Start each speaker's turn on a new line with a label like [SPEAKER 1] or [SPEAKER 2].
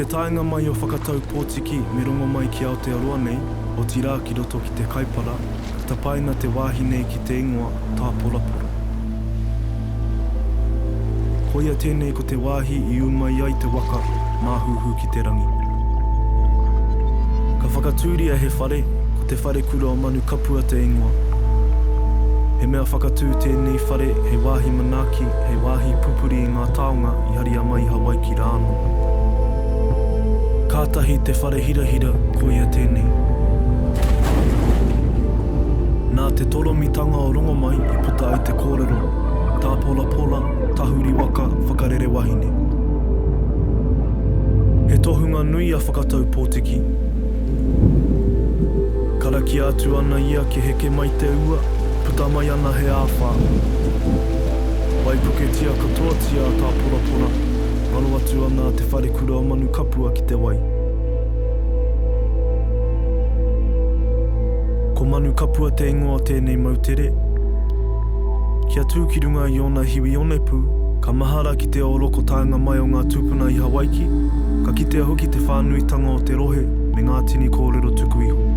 [SPEAKER 1] te taenga mai o Whakatau Pōtiki me Rongomai ki Aotearoa nei, otirā ki roto ki te Kaipara, ka tapaina te wāhi nei ki te ingoa Tāporapora. Koia tēnei ko te wāhi i ū mai ai te waka Māhuhu ki te rangi. Ka whakatūria he whare, ko Te Wharekura o Manu Kapua te ingoa. He mea whakatū tēnei whare hei wāhi manaaki, hei wāhi pupuri i ngā taonga i haria mai i Hawaiki rā anō. Kātahi te whare hirahira koia tēnei. Nā te toromitanga o Rongomai i puta ai te kōrero, tāporapola, tahuri waka, whakarere wahine. He tohunga nui a Whakatau Pōtiki. Karakia atu ana ia kia heke mai te ua, puta mai ana he āwhā. Waipuketia katoatia a Tāporapora, ngaro atu ana a Te Wharekura o Manukapua ki te wai. Ko Manukapua te ingoa o tēnei moutere. Kia tū ki runga i ōna hiwi onepū, ka mahara ki te ōroko taenga mai o ngā tūpuna i Hawaiki, ka kitea hoki te whānuitanga o te rohe me ngā tini kōrero tuku iho.